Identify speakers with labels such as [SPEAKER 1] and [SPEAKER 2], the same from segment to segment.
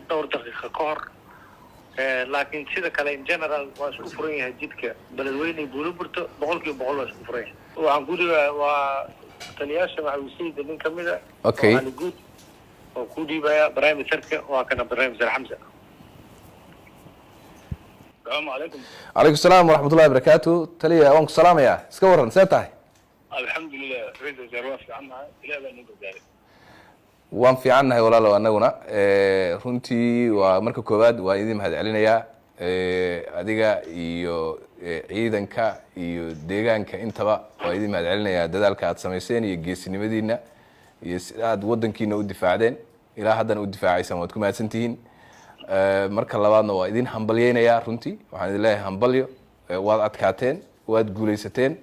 [SPEAKER 1] dhowr daqiiqa ka hor. Laakiin sida kale in general waa isku furan yahay jidka Beledweyne Buuloburto, 100% waa isku furan yahay. Waxaan ku dhiibaa waa taliyaasha macawisayda nin kamid a.
[SPEAKER 2] Okay.
[SPEAKER 1] Cali Guud oo ku dhiibaya prime ministerka, waa kana Prime Minister Xamsa.
[SPEAKER 3] Asalaamu calaykum.
[SPEAKER 2] Calaykum salaam waraxmatullahi wabarakaatu. Taliya, waan ku salaamayaa. Iska warran, see tahay?
[SPEAKER 3] Alxamdulilah, ra-isul wasaare, waa fiicannahay, Ilaah baa noo gargaaray.
[SPEAKER 2] Waan fiicannahay walaalow. Annaguna runtii waa marka koowaad waan idin mahad celinayaa, adiga iyo ciidanka iyo deegaanka intaba. Waan idin mahad celinayaa dadaalka aad samayseen iyo geesinimadiina iyo sida aad waddankiina u difaacdeen, ilaa haddana u difaacaysaan. Waad ku mahadsan tihiin. Marka labaadna waa idin hambalyeynayaa. Runtii waxaan idin leeyahay hambalyo. Waad adkaateen, waad guulaysateen.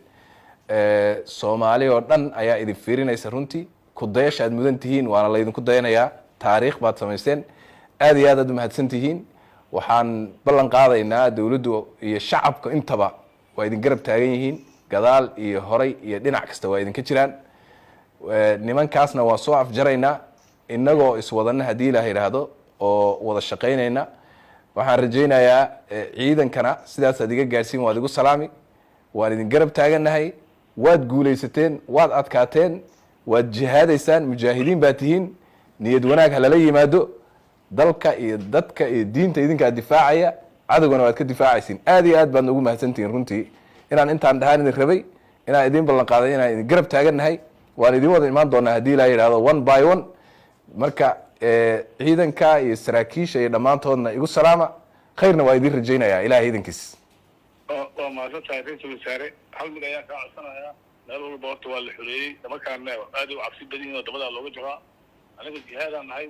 [SPEAKER 2] Soomaali oo dhan ayaa idin fiirinaysa. Runtii kudayasha aad mudan tihiin, waana laydinku dayanayaa. Taariikh baad samaysteen. Aad iyo aad aad umahadsan tihiin. Waxaan ballan qaadaynaa dowladdu iyo shacabka intaba waa idin garab taagan yihiin, gadaal iyo horay iyo dhinac kasta waa idinka jiraan. Nimankaasna waa soo afjaraynaa innagoo iswadana, haddii Ilaah yidhaahdo, oo wada shaqaynayna. Waxaan rajaynayaa ciidankana sidaasaad iga gaadhsiin, waad igu salaami. Waan idin garab taagannahay. Waad guulaysateen, waad adkaateen, waad jihaadaysaan, mujaahidiin baad tihiin. Niyad wanaag ha lala yimaado. Dalka iyo dadka iyo diinta idinkaa difaacaya, cadowgana waad ka difaacaysiin. Aad iyo aad baad noogu mahadsantihiin. Runtii inaan intaan dhahaan idin rabay, inaan idin ballan qaaday inaan idin garab taagannahay. Waan idin wada imaan doonaa, haddii Ilaah yidhahdo, one by one. Marka ciidanka iyo saraakiisha iyo dhammaantoodna igu salaama. Khayrna waa idin rajaynayaa, Ilahay idankiis.
[SPEAKER 3] Waa mahadsan tahay, ra-iisul wasaare. Hal mid ayaan kaa codsanayaa. Meel walba horta waa la xoreeyey, nimankaana aad u cabsi badan yihin oo dabadaa looga jiraa. Anaga jihaadaan nahay.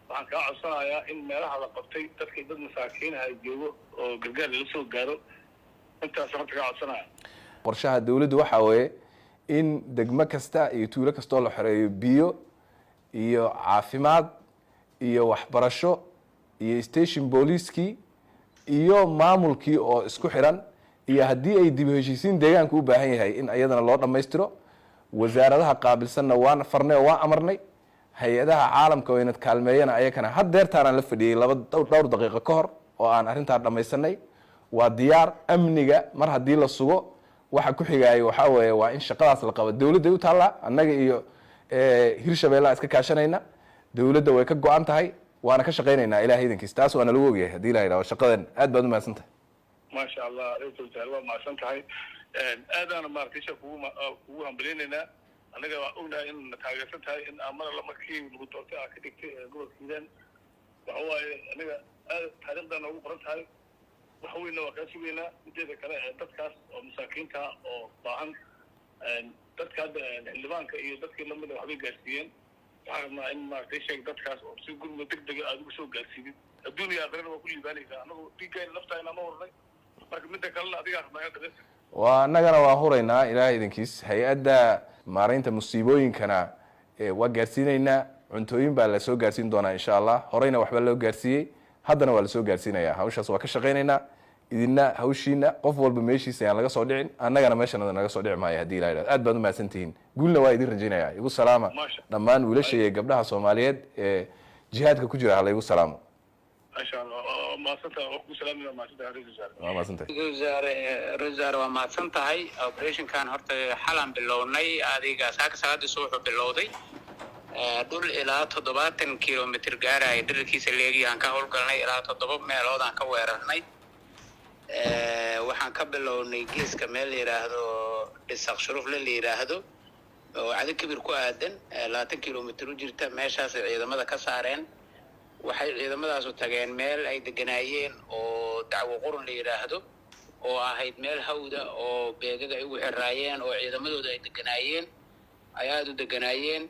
[SPEAKER 3] Waxaan kaa codsanayaa in meelaha la qabtay dadka dad masaakiinaha joogo oo gargaar lala soo gaaro. Intaas horta kaa codsanaya.
[SPEAKER 2] Qorshaha dowladdu waxaa weeye in degmo kasta iyo tuulo kastoo la xoreeyo biyo iyo caafimaad iyo waxbarasho iyo station booliiskii iyo maamulkii oo isku xiran, iyo haddii ay dib u heshiisiin deegaanku u baahan yahay in iyadana loo dhammaystiro. Wasaaradaha qaabilsanna waan farnay oo waan amarnay. Hay-adaha caalamka oo inad kaalmeeyana ayakana haddeertaanaan la fadhiyey laba dhowr daqiiqo ka hor oo aan arrintaa dhammaysanay. Waa diyaar. Amniga mar haddii la sugo, waxa ku xigaayo waxaa weeye waa in shaqadaas la qabo. Dowladday u taallaa. Annaga iyo Hirshabeellaa iska kaashanayna. Dowladda way ka go-an tahay, waana ka shaqaynaynaa, Ilahay idankiis. Taas waana lagu ogyahay, haddii Ilah yidhahdo, shaqadan. Aad baad umahadsan tahay.
[SPEAKER 3] Maasha Allah, ra-iisul wasaare, waa mahadsan tahay. Aadaana maaragtay isha kugu hambaleynaynaa. Annaga waa ognahay in na taageersan tahay, in amar alla markii lagu doortay aa ka dhigtay gobolka Hiiraan. Waxa waaye anaga aad taariikhdaa noogu qoran tahay, wax weynna waa kaa sugaynaa. Mideeda kale, dadkaas oo masaakiinta oo baahan, dadka hadda xildhibaanka iyo dadkii lamida waxbay gaarsiiyeen. Waxaan rabnaa in maaragtay sheeg dadkaas oo si gurma deg dega aad ugu soo gaarsiidid. Adduun iyo aakhirana waa ku liibaanaysaa. Annagu dhiiggayna naftayna ma hurnay. Marka midda kalena adigaa rabnaa inaad dhamaystir.
[SPEAKER 2] Waa annagana waa huraynaa, Ilahay idinkiis. Hay-adda maaraynta musiibooyinkana waa gaarsiinaynaa. Cuntooyin baa lasoo gaarsiin doonaa, insha Allah. Horeyna waxba loo gaarsiiyey, haddana waa lasoo gaarsiinaya. Hawshaas waa ka shaqaynaynaa. Idina hawshiina, qof walba meeshiisa ayaan laga soo dhicin. Annagana meeshana naga soo dhici maayo, haddii Ilah yidhahdo. Aad baad umahadsan tihiin, guulna waa idin rajaynaya. Igu salaama dhammaan wiilasha iyo gabdhaha Soomaaliyeed ee jihaadka ku jira. Ha laygu salaamo.
[SPEAKER 3] Maasha Allah, waa mahadsantahay, waa kugu salaamaya. Waa mahadsantahay, ra-iisul wasaare.
[SPEAKER 2] Waa mahadsantahay.
[SPEAKER 4] Ra-iisul wasaare, waa mahadsan tahay. Operationkan horta xalaan bilownay, adiga saaka salaadii subaxuu bilowday. Dhul ilaa 70 kilomitr gaaraya dherarkiisa leegii aan ka howlgalnay, ilaa toddoba meelood aan ka weerarnay. Waxaan ka bilownay geeska meel la yidhaahdo Dhisaq Shurufle la yidhaahdo oo Cado Kibir ku aadan, 20 kilomitr u jirta. Meeshaasay ciidamada ka saareen. Waxay ciidamadaasu tageen meel ay deganaayeen oo Dacwo Qurun la yidhaahdo, oo ahayd meel hawda oo beegaga ay ugu xiraayeen oo ciidamadooda ay deganaayeen, ay aada u deganaayeen.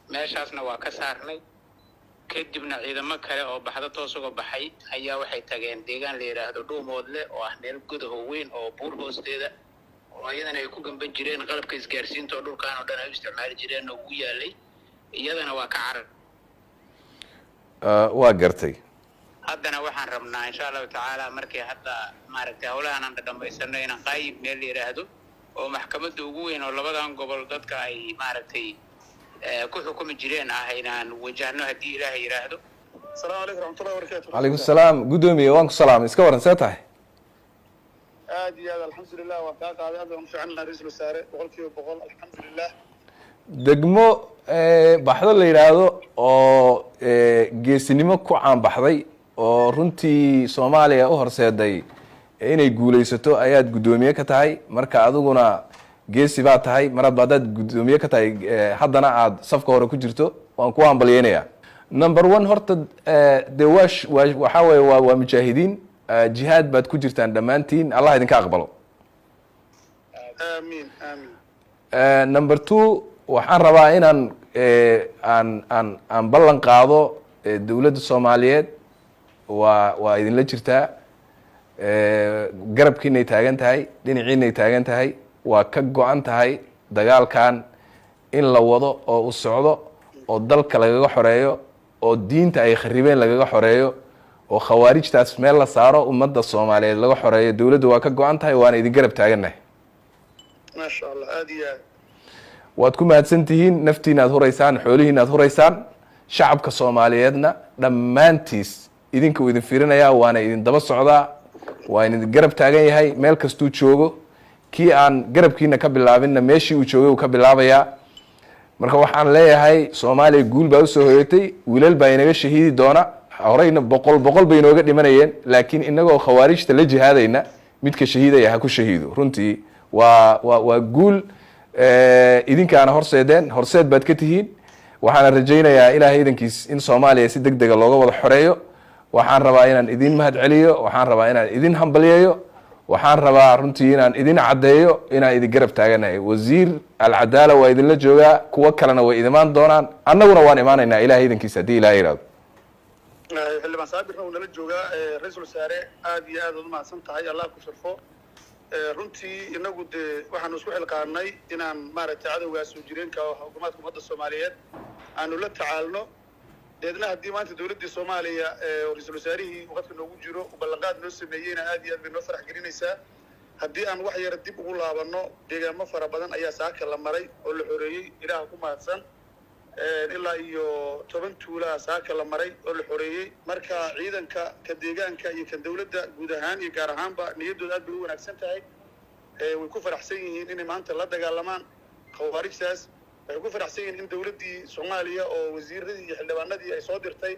[SPEAKER 4] Meeshaasna waa ka saarnay. Kadibna ciidamo kale oo baxda toos uga baxay ayaa waxay tageen deegaan la yidhaahdo Dhuumoodle, oo ah meel gudaho weyn oo buur hoosteeda, oo iyadana ay ku gamban jireen. Qalabka isgaarsiinta oo dhulkaan oo dhan ay u isticmaali jireen oo ugu yaalay, iyadana waa ka carar.
[SPEAKER 2] Waa gartay.
[SPEAKER 4] Haddana waxaan rabnaa, insha Allahu tacaala, markii hadda maaragtay howlahan aan dhadhamaysano, inaan Qaayib meel la yidhaahdo oo maxkamadda ugu weyn oo labadan gobol dadka ay maaragtay ku xukumi jireen ah inaan wajahno, haddii Ilaahay yidhaahdo.
[SPEAKER 3] Asalaamu calaykum raxmatullahi wabarakatu.
[SPEAKER 2] Calaykum salaam guddoomiye, waan ku salaamay. Iska waran, see tahay?
[SPEAKER 3] Aad iyo aad, alxamdulilah, waan kaa qaaday. Aad baan u fiicanahay ra-iisul wasaare, 100%, alxamdulilah.
[SPEAKER 2] Degmo Baxdo la yidhaahdo oo geesinimo ku caanbaxday oo runtii Soomaaliya u horseeday inay guulaysato ayaad guddoomiye ka tahay. Marka adiguna geesi baa tahay, mar hadba haddaad guddoomiye ka tahay, haddana aad safka hore ku jirto, waan ku hambalyeynayaa. Number one, horta dee waa waa waxaa weeye waa mujaahidiin, jihaad baad ku jirtaan dhammaantiin, Allah idinka aqbalo.
[SPEAKER 3] Aamiin, aamiin.
[SPEAKER 2] Number two, waxaan rabaa inaan aan ballan qaado dowladda Soomaaliyeed waa idinla jirtaa, garabkiinay taagan tahay, dhinaciinay taagan tahay, waa ka go-an tahay dagaalkan in la wado oo u socdo oo dalka lagaga xoreeyo oo diinta ay kharibeen lagaga xoreeyo oo khawaarijtaas meel la saaro, ummadda Soomaaliyeed laga xoreeyo. Dowladda waa ka go-an tahay, waana idin garab taagannahay.
[SPEAKER 3] Maasha Allah, aad iyo aad.
[SPEAKER 2] Waad ku mahadsan tihiin naftiina aad huraysaan, xoolihiina aad huraysaan. Shacabka Soomaaliyeedna dhammaantiis idinka uu idin fiirinayaa, waana idin daba socdaa, waa idin garab taagan yahay meel kastuu joogo. Kii aan garabkiina ka bilaabinna meeshii uu joogay uu ka bilaabayaa. Marka waxaan leeyahay Soomaaliya guul baa usoo hoyatay, wiilal baa inaga shahiidi doona. Horeyna boqol boqol bay inooga dhimanayeen, laakiin inagoo khawaarijta la jihaadayna midka shahiidaya ha ku shahiido. Runtii waa guul idinkaana horseedeen, horseed baad ka tihiin. Waxaana rajaynayaa Ilaahay idankiis in Soomaaliya si deg dega looga wada xoreeyo. Waxaan rabaa inaan idin mahad celiyo, waxaan rabaa inaan idin hambalyeeyo, waxaan rabaa runtii inaan idin caddeeyo inaan idin garab taaganahay. Wasiir Alcadaala waa idinla joogaa, kuwo kalena way idimaan doonaan, annaguna waan imaanaynaa Ilahay idankiis haddii Ilahay yihahdo.
[SPEAKER 3] Xildhibaan Saabirna uu nala joogaa. Ra-iisul wasaare, aad iyo aad aad umahadsan tahay, Allah ku sharfo. Runtii inagu dee waxaanu isku xilqaanay inaan maaragtay cadowgaas soo jireenka oo xukuumaadka ummadda Soomaaliyeed aanu la tacaalno. Deedna haddii maanta dowladdii Soomaaliya oo ra-iisul wasaarihii waqadka noogu jiro uu ballanqaad noo sameeyeyna, aad iyo aad bay noo farax gelinaysaa. Haddii aan wax yara dib ugu laabanno, deegaamo fara badan ayaa saaka la maray oo la xoreeyey, Ilaah ku mahadsan. Ilaa iyo 10 tuulaa saaka la maray oo la xoreeyey. Marka ciidanka ka deegaanka iyo kan dowladda guud ahaan iyo gaar ahaanba niyaddooda aad bay u wanaagsan tahay. Way ku faraxsan yihiin inay maanta la dagaalamaan khawaarijtaas. Waxay ku faraxsan yihiin in dowladdii Soomaaliya oo wasiiradii iyo xildhibaanadii ay soo dirtay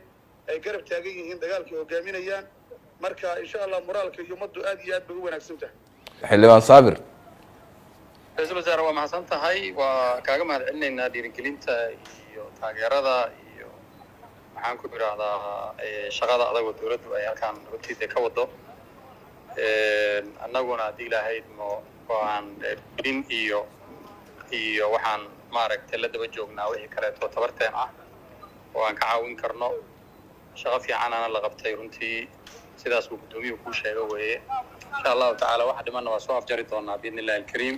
[SPEAKER 3] ay garab taagan yihiin, dagaalkii hogaaminayaan. Marka insha Allah moraalka iyo ummaddu aad iyo aad bay u wanaagsan tahay.
[SPEAKER 2] Xildhibaan Saabir.
[SPEAKER 5] Ra-iisul wasaare, waa mahadsan tahay, waa kaaga mahad celinaynaa dhiirigelinta iyo taageerada iyo maxaan ku idhaahdaa shaqada adagoo dowladdu ay halkaan runtiisa ka wado. Annaguna haddii Ilaahay idmo waan gelin iyo waxaan maaragtay la daba joognaa wixii kaleeto tabarteen ah oo aan ka caawin karno. Shaqo fiicanana la qabtay runtii, sidaas uu guddoomiyuhu kuu sheego weeye. Insha Allahu tacaala waxa dhimanna waa soo afjari doonaa biidni illahi alkariim.